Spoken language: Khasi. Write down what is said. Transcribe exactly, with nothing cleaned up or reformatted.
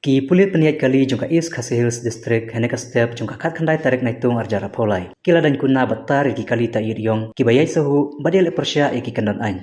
Ki pulit pynïaid kali jong ka East Khasi Hills District hynne ka step jong ka khatkhyndai tarik Naitung arhajar arphew lai ki la dang kynnoh ba tar ïa ki kali ta ïit ïong kiba ïaid sahuh bad ïaleh pyrshah ïa ki kyndon aiñ.